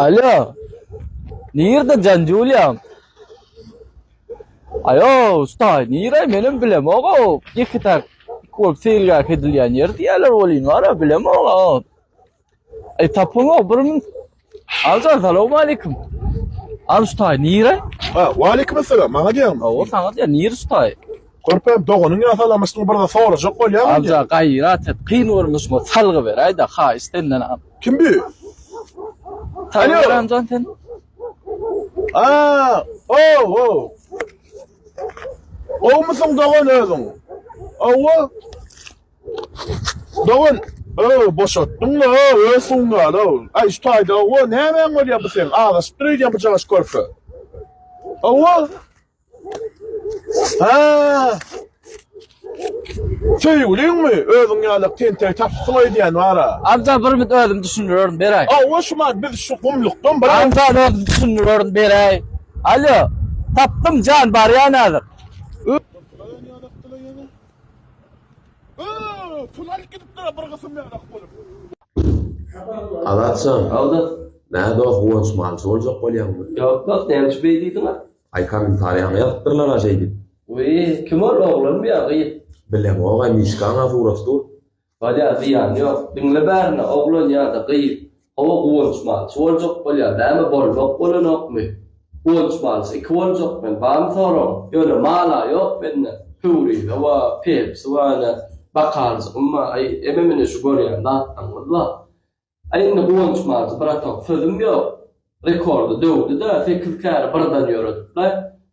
Alo. Nirde Jan Julian? Ayo, usta, nire menem bilemok o. Ýeke tak bolup seýilgäh edilýän ýer diýýärler welin bar-a bilemok. Aý tapamok bir min. Aljan salowmaleýkim. Al usta, nire? Ha, waleýkim esselam. Maňa diýýäňmi? Hawa, saňa diýýän, nire usta? Körpäm doganyň ýa salamyşdyň bir zat sorajak bolýarmy? Alja gaýrat et, kyn görmüşmi salgy beräý-de, haýyş senden. Kim bu? Salgy ber Amjan sen. Aa, o, o. Gowmysyň dogan özüň? Owa. Dogan, o, boşatdyň-la, öz suwuň ýaly. Aý, şu taýda, owa, nämäň bolýar bu seň? Azaşypdyr öýdýän bu jagaş körpe. Owa. Ha. Söýgüliňmi? Özüň ýaly tentek tapypsyň öýdýän bara. Amca bir minut özüm düşündirerin beräý. Hawa şumat biz şu gumlukdan bir Amca özüm düşündirerin beräý. Alo. Tapdym jan barýan häzir. Pul alyp gidipdir bir gysym ýalak bolup. Azatjan. Alda. Nä dost Guwanç malçy boljak bolýaňmy? Ýok dost näme üçin beý diýdiňa? Aý kommentariýaňa ýazypdyrlar-a şeýdip. Wiý, kim ol, oglanmy ýa gyz? Bilemog-aý, Mişkaň-a suraty dur. Bolýa, zyýany ýok. Diňle bärine, oglan ýa-da gyz. Hawa, Guwanç malçy boljak bolýar. Näme, bolmak bolanokmy? Guwanç malçy iki boljak men, barmy soragyň? Ýöne mal-a ýok mende. Pöwrize bar, pepsi bar ine, bakaljygym bar. Aý, emem ine şu görýän zatlaryňyz bar. Aý indi Guwanç Mazy bratok sözüm ýok. Rekordy döwdüdä sekiz käri birden ýöredipla.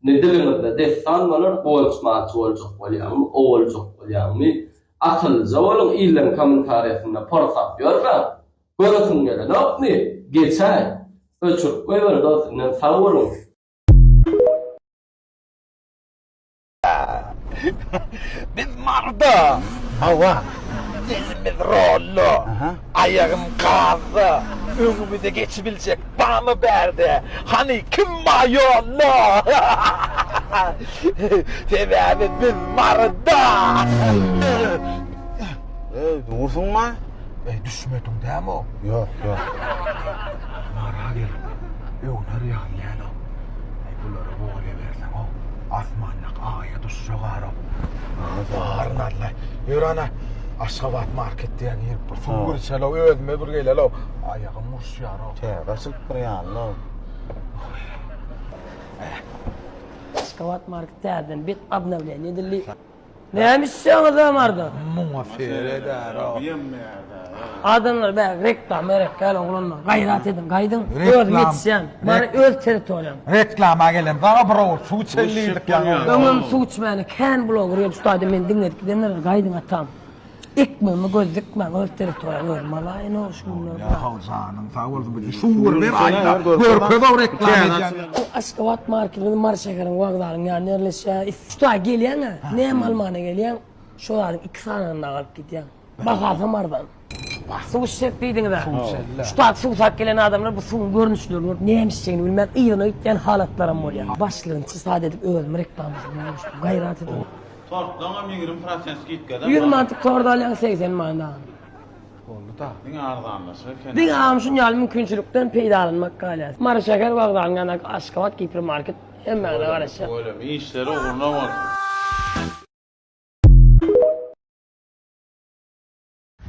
Indi diliňizde dessan bolar Guwanç Mazy boljak bolýaňmy o boljak bolýaňmy. Akyllyja boluň illeň kommentariýasynda porsap ýörmäň. Göresiň gelenokmy? Geçäý. Öçürip goýber dos indem sag boluň. Biz Maryda. Hawa. Elimiz rollo. Aýagym gazda. Öňümize geçibiljek barmy bärde? Hany kim bar ýolda? Sebäbi biz Maryda. Eý, dursuňma? Eý, düşmediň dämi? Ýok, ýok. Mara gelip, öwner ýaly däl-ow. Eý, bulara bolýa berseň-ow, asmandaky aýa duşjak ara. Baryn Alla. Ýör ana, Aşgabat market diýen girip bir suw bir içeli-ow, özüme bir geleli-ow. Aýagym uruşýar-ow. Täze açylypdyr ýaly-ow. Aşgabat market täzeden bet obnowleniýe edildi. Näme içseňiz Marda? Muňa seredäro. Adamlar bä reklama gerek däl oglanlar. Gaýrat ediň, gaýdyň. Özüm ýetişýän. Mara öz territoriýam. Reklama gelen saňa bir owurt suw içeli diýdik ýaňy. Öňem suw içmäne kän bloger gelip şu taýda meni diňledik gidenler gaýdyň atam. Ekmegime göz dikmäň öz territoriýam özüm alaýyn o şu günler. Ýa janyň sag bolsun bir suw bir ber aýda. Görkez o reklama edýän. Aşgabat marketimiz Mary şäheriniň wokzalynyň ýanynda ýerleşýär. Şu taýa gelýäň-ä, näme almana gelýäň, şo zadyň iki sanyny dagy alyp gidýäň. Bahasam arzan. Suw içsek diýdiňiz-ä. Şu taýda suw satyp gelen adamlar bu suwuň görnüşlerini görüp, näme içjegini bilmän yzyna gitýän halatlaram bolýar. Başlygyny çysat edip özüm reklamasyny goýmuşdym. Gaýrat ediň. Tortlaňam 20 prosent skidkada. 100 manatlyk tort alýaň 80 manada. Boldy-da. Diňe arzanlaşyk eken. Diňe agam şun ýaly mümkinçilikden peýdalanmak galýar. Mary şäher wokzalynyň ýanyndaky Aşgabat gipermarket hemmäňize garaşýar. Tüweleme işleri ugruna bolsun.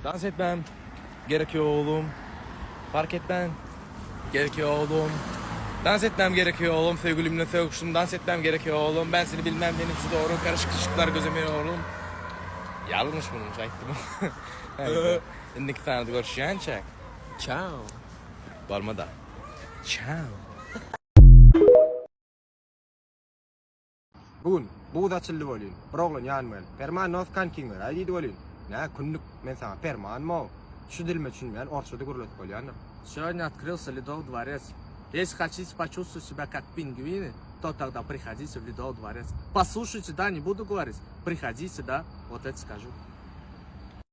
Dans etmem gerekiyor oğlum. Fark etmem gerekiyor oğlum. Dans etmem gerekiyor oğlum. Sevgilimle sögüşdüm. Dans etmem gerekiyor oğlum. Ben seni bilmem benim şu doğru. Karışık ışıklar gözüme oğlum. Ýalňyş munuň aýtdym. Indiki sanada görüşýänçäk. Çao. Bolmada. Çao. Bu gün buz açyldy welin, bir oglan ýanyma gelip, Perman nos kankiň beräý diýdi welin, nä kündük, men saňa Permanm-ow, şu dilime düşünmeýän orsça-da gürledip bolýandyr. Сегодня открылся Ледовый дворец. Если хотите почувствовать себя как пингвины, то тогда приходите в Ледовый дворец. Послушайте, да, не буду говорить. Приходите, да, вот это скажу.